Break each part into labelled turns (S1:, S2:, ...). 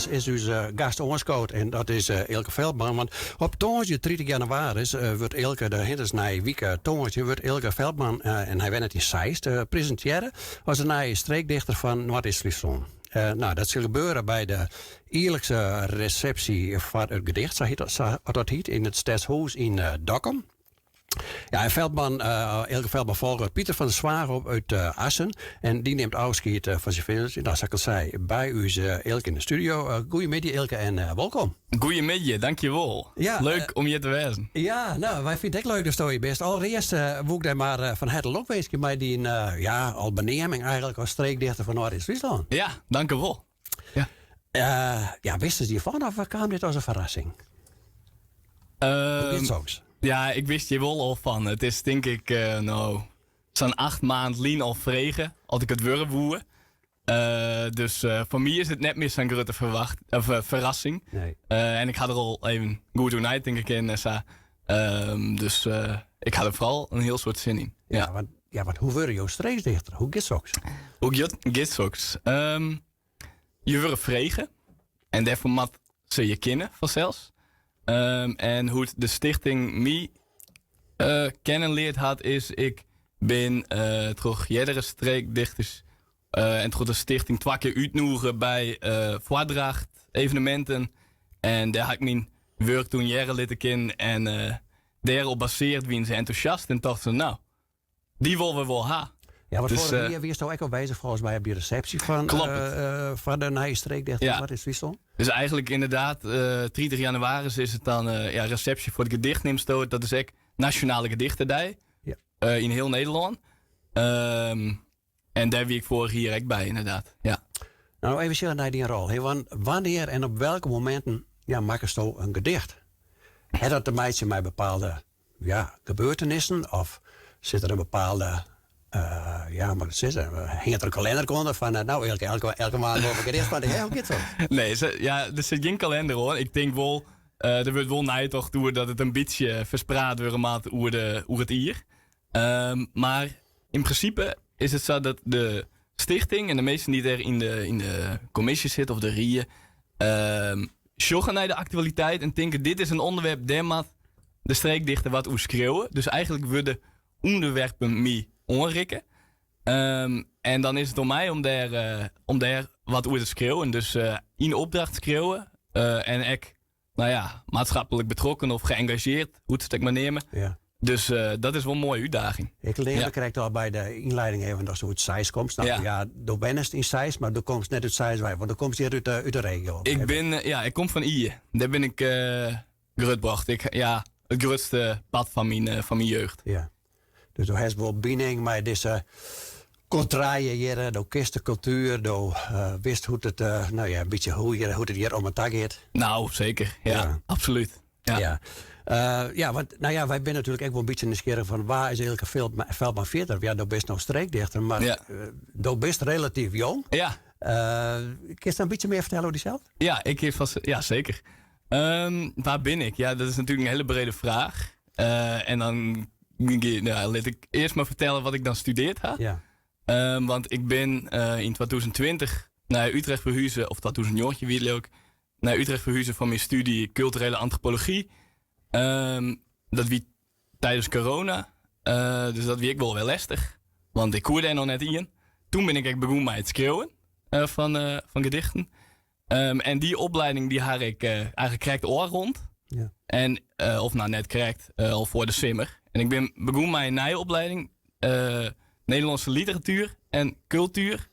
S1: Ynmiddels is ús gast oanskood en dat is Eelke Veldman. Want op tongersdei 30 jannewaris wurdt Eelke, de hinders nije wike tongersdei, wurdt Eelke Veldman, en hy wennet yn Zeist, presintearre as de nije streekdichter fan Noardeast-Fryslân. No, dat sil gebeure by de jierlikse resepsje foar it gedicht, sa hjit dat, sa dat hjit, yn it Stedshûs yn Dokkum. Ja, en Veldman, Eelke Veldman folget Pieter van der Zwaag op út Assen. En dy nimt ôfskied fan syn funksje. No, sa't ik al sei, by ús Eelke yn de studio. Goeiemiddei Eelke en wolkom.
S2: Goeiemiddei, dankjewol.
S1: Ja,
S2: Leuk om hjir te wêzen.
S1: Ja, no, wy fine it ek leuk datsto hjir bist. Alderearst woe ik dy mar fan herte lokwinskje mei dyn ja, al beneaming eigentlik as streekdichter fan Noardeast-Fryslân.
S2: Ja, dankewol. Ja.
S1: Ja, wistest hjirfan of kaam dit as in ferrassing? Hoe giet soks?
S2: Ja, ik wist hjir wol al fan. It is tink ik no sa'n 8 maand lyn al frege oft ik it wurde woe. Dus foar my is it net mear sa'n grutte ferwacht, of, ferrassing.
S1: Nee.
S2: En ik ha der al even goed oer neitinke kinnen en sa. Dus ik ha der foaral in hiel soad sin yn.
S1: Ja, want, ja, want hoe wurde jo streekdichter? Hoe giet soks?
S2: Hoe giet soks? Je wurde frege en dêrfoar moat se je kinne fansels. En hoe't de stichting my kennen leard hat is ik bin troch eardere streekdichters en troch de stichting twa kear útnûge by foardracht eveneminten. En dêr ha ik myn wurk toen hearre litte kinnen en dêrop baseard wiene se entûsjast en tochten se no, dy wolle we wol ha.
S1: Ja, want
S2: Dus,
S1: foarich jier wiesto ek oanwêzich folgens my op dy resepsje fan,
S2: Kloppet.
S1: foar de nije streekdichter
S2: Ja.
S1: Noardeast-Fryslân.
S2: Dus eigentlik ynderdaad, 30 jannewaris is it dan ja, resepsje foar it gedicht neamsto it. Dat is ek Nasjonale Gedichtedei
S1: Ja.
S2: yn hiel Nederlân. En dêr wie ik foarich jier ek by, ynderdaad. Ja.
S1: No, even sjen nei dyn rol. Hè, want wannear en op welke mominten ja, makkesto in gedicht? Hat dat te meitsjen mei bepaalde ja, gebeurtenissen? Of sit der in bepaalde, ja, hoe moat ik it sizze? Hinget der in kalinderke ûnder fan, no, elke, elke, elke maand wol in gedicht fan dy? Hoe giet dat?
S2: Nee, ja, der sit gjin kalinder oan. Ik tink wol, der wurdt wol neitocht oer dat it in bytsje ferspraat wurde moat oer it jier. Mar yn prinsipe is it sa dat de stichting en de minsken dy't dêr yn de kommisje sitte of de rie, sjogge nei de aktualiteit en tinke dit is in ûnderwerp dêr moat de streekdichter wat oer skriuwe. Dus eigentlik wurde ûnderwerpen my oanrikke. En dan is it oan my om dêr wat oer te skriuwen. Dus yn opdracht skriuwe en ek nou ja, maatschappelijk betrokken of geëngageerd, hoe't se it ek mar neame.
S1: Ja.
S2: Dus dat is wol in moaie útdaging.
S1: Ik learde krekt al by de ynlieding even datsto út Zeist komst. No,
S2: Ja.
S1: ja, do wennest yn Zeist, mar do komst net út Zeist wei, want do komst hjir út de regio.
S2: Ik bin, ja, ik kom fan Ie. Dêr bin ik grutbrocht. Ik, ja, it grutste part fan myn jeugd.
S1: Ja. Dus do hast wol bining mei dizze kontreien hjir, do kinst de kultuer, do witst hoe't it, no ja, in bytsje hoe hjir, hoe't it hjir om en ta giet.
S2: No, seker. Ja,
S1: Ja.
S2: absolút. Ja.
S1: Ja. Ja, want no ja, wy binne natuerlik ek wol in bytsje nijsgjirrich fan wa is Eelke Veldman fierder? Ja, do bist no streekdichter, mar
S2: Ja.
S1: do bist relatyf jong.
S2: Ja.
S1: Kinst in bytsje mear fertelle oer dysels?
S2: Ja, ik kin fan, ja, seker. Wa bin ik? Ja, dat is natuerlik in hiele brede fraach. En dan no, lit ik earst mar fertelle wat ik dan studearre ha.
S1: Ja.
S2: Want ik bin yn 2020 nei Utrecht ferhuze, of 2019 wie it leau ik, nei Utrecht ferhuze foar myn stúdzje kulturele antropology. Dat wie tidens corona, dus dat wie ek wol wer lestich, want ik koe dêr noch net yn. Toen bin ik ek begûn mei it skriuwen fan gedichten. En dy oplieding dy ha ik eigentlik krekt ôfrûn.
S1: Ja.
S2: En, of no net krekt, al foar de simmer. En ik bin begûn mei in nije oplieding, Nederlânske literatuer en kultuer.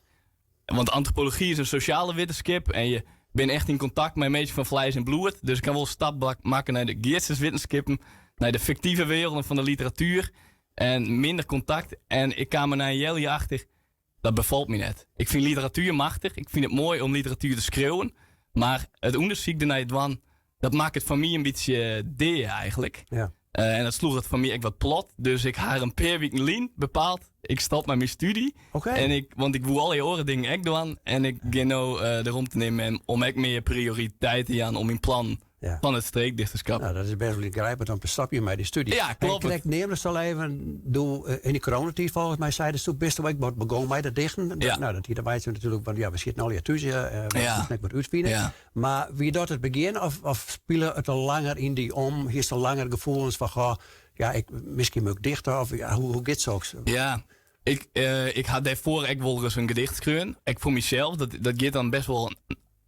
S2: Want antropology is in sosjale wittenskip en je binne echt yn kontakt mei minsken fan fleis en bloed. Dus ik ha wol in stap makke nei de geasteswittenskippen, nei de fiktive werelden fan de literatuer en minder kontakt. En ik kaam der nei in healjier achter, dat befalt my net. Ik fyn literatuer machtich, ik fyn it moai om literatuer te skriuwen, mar it ûndersyk dernei dwaan, dat makket foar my in bytsje dea eigentlik.
S1: Ja.
S2: En dat sloech it foar my ek wat plat. Dus ik ha in pear wiken lyn bepaald, ik stop mei myn stúdzje.
S1: Oké.
S2: En ik, want ik woe al dy oare dingen ek dwaan. En ik gean no de romte nimmen om ek mear prioriteit te jaan oan myn plannen. Fan it streekdichterskap.
S1: Nou, dat is best wel yngrypend om te stopjen mei dy stúdzje.
S2: Ja, kloppet.
S1: En krekt neamdest al even, doe eh, yn de coronatiid folgens my seidest doe bist ek wat begûn mei dat dichten.
S2: Ja.
S1: Nou, dat hie te meitsjen natuerlik, want ja, we sieten allegear thús, eh, we
S2: Ja.
S1: moasten ek wat útfine.
S2: Ja.
S1: Mar wie dat it begjin of, of spile it al langer yn dy om? Hiest al langer gefoelens fan, goh, ja, ik, miskien moat ik dichte of ja, hoe, hoe giet soks?
S2: Ja, ik, eh, ik ha dêrfoar ek wolris in gedicht skreaun. Ek foar mysels. Dat, dat giet dan best wol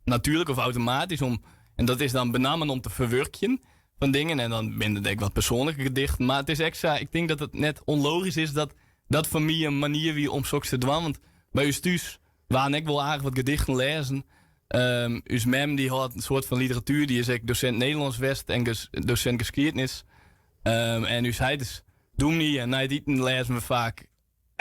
S2: natuerlik of automatysk om. En dat is dan benammen om te ferwurkjen fan dingen. En dan binne it ek wat persoanlike gedichten. Mar it is ek sa, ik tink dat it net ûnlogysk is dat dat foar my in manier wie om soks te dwaan. Want by ús thús waarden ek wol aardich wat gedichten lêzen. Um, ús mem dy hâldt in soad fan literatuer, dy is ek dosint Nederlânsk west en ges, dosint geskiednis. Um, en ús heit is dûmny en nei it iten lêzen we faak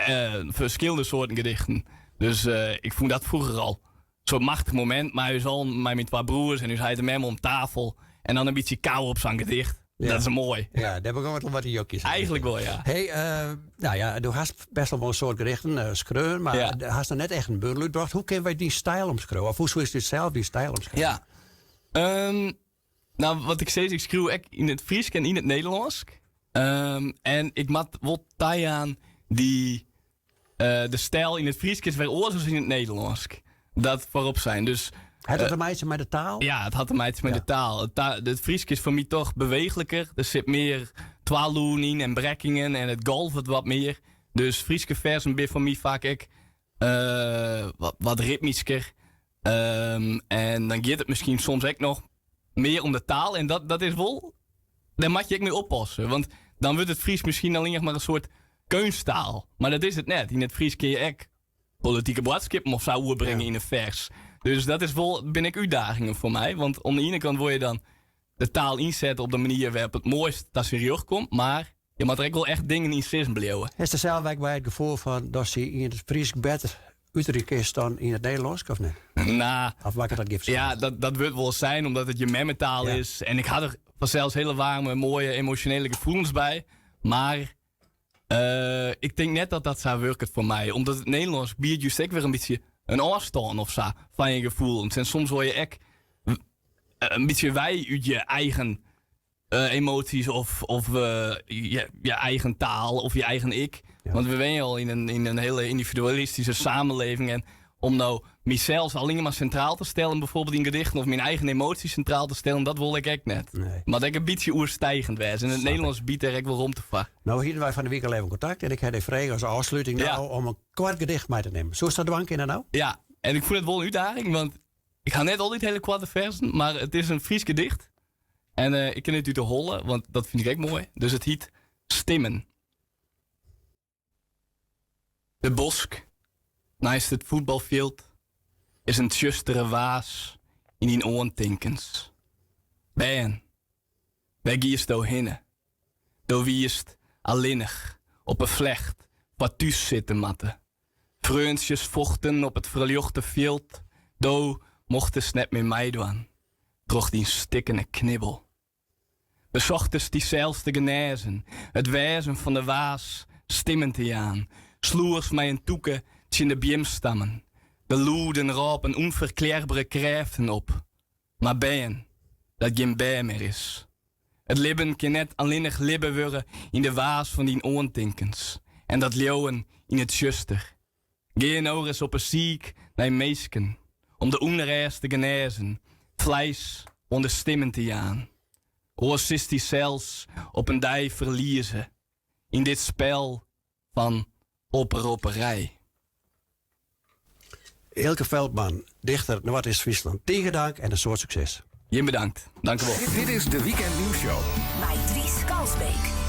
S2: uh, ferskillende soarten gedichten. Dus uh, ik fûn dat froeger al soart machtich momint mei ús allen, mei myn twa broers en ús heit en mem om tafel. En dan in bytsje kauwe op sa'n gedicht.
S1: Ja.
S2: Dat is moai.
S1: Ja, dêr begûn it al wat te jokjen.
S2: Eigentlik wol, ja.
S1: Hey, uh, nou ja, do hast best wol in soad gedichten uh, skreaun, mar
S2: Ja.
S1: hast noch net echt in bundel útbrocht. Hoe kinne wy dyn styl omskriuwe? Of hoe soest do sels dyn styl omskriuwe?
S2: Ja. Um, nou, wat ik sis, ik skriuw ek yn it Frysk en yn it Nederlânsk. Um, en ik moat wol tajaan dy uh, de styl yn it Frysk is wer oars as yn it Nederlânsk. Dat foarop sein. Dus
S1: Hat it te meitsjen mei de taal?
S2: Ja, it hat te meitsjen mei
S1: Ja.
S2: de taal. It, ta it Frysk is foar my toch beweechliker. Der sit mear twalûden yn en brekkingen en it golvet wat mear. Dus Fryske fersen binne foar my faak ek uh, wat, wat ritmysker. Um, en dan giet it miskien soms ek noch mear om de taal. En dat, dat is wol, dêr moatte je ek mei oppasse. Want dan wurdt it Frysk miskien allinnich mar in soart keunsttaal. Mar dat is it net. Yn it Frysk kinne je ek politike boadskippen of sa oerbringe
S1: Ja.
S2: yn in fers. Dus dat is wol, binne ek útdagingen foar my. Want oan de iene kant wol je dan de taal ynsette op de manier wêrop it moaist ta syn rjocht komt. Mar je moatte der ek wol echt dingen yn sizzen bliuwe.
S1: Hast der sels ek by it gefoel fan dat se yn it Frysk better uterje kinst dan yn it Nederlânsk, of net?
S2: Nou,
S1: Of makket dat gjin ferskil?
S2: Ja, dat, dat wurdt wol sein, omdat it je memmetaal
S1: Ja.
S2: is. En ik ha der fansels hiele waarme, moaie, emosjonele gefoelens by. Mar eh, ik tink net dat dat sa wurket foar my. Omdat it Nederlânsk biedt just ek wer in bytsje in ôfstân of sa fan je gefoelens. En soms wol je ek in bytsje wei út je eigen eh, emoties of, of eh, je, je eigen taal of je eigen ik.
S1: Ja.
S2: Want we wenje al yn in, yn in hiele yndividualistyske samenleving. En om no mysels allinne mar sintraal te stellen, bijvoorbeeld yn gedichten, of myn eigen emoties sintraal te stellen, dat wol ik ek net.
S1: Nee.
S2: Moat ek in bytsje oerstiigjend wêze. En it
S1: Snap ik.
S2: Nederlânsk biedt dêr ek wol romte foar.
S1: No hiene wy fan de wike al even kontakt en ik ha dy frege as ôfsluting
S2: Ja.
S1: no om in koart gedicht mei te nimmen. Soest dat dwaan kinne no?
S2: Ja, en ik fûn it wol in útdaging, want ik ha net altyd hiele koarte fersen, mar it is in Frysk gedicht. En eh, ik kin it út de holle, want dat fyn ik ek moai. Dus it hyt Stimmen. De bosk neist it fuotbalfjild is in tsjustere waas yn dyn oantinkens. Bern, wêr giesto hinne? Do wiest allinnich op 'e flecht foar thús sitte moatte. Freontsjes fochten op it ferljochte fjild, do mochtest net mear meidwaan troch dyn stikkene knibbel. Besochtest dysels te genêzen, it wêzen fan de waas stimmen te jaan, sloechst mei in tûke tsjin de beamstammen. De lûden rôpen ûnferklearbere krêften op. Mar bern dat gjin bern mear is. It libben kin net allinnich libbe wurde yn de waas fan dyn oantinkens en dat leauwen yn it tsjuster. Gean no ris op 'e siik nei minsken om de ûnrêst te genêzen, fleis oan de stimmen te jaan. Oars silst dysels op in dei ferlieze yn dit spel fan opropperij.
S1: Eelke Veldman, dichter Noardeast-Fryslân. Tige dank en in soad sukses.
S2: Jim bedankt. Dankewol.
S3: Dit is de Weekend Nieuws Show.
S4: Mei Dries Kalsbeek.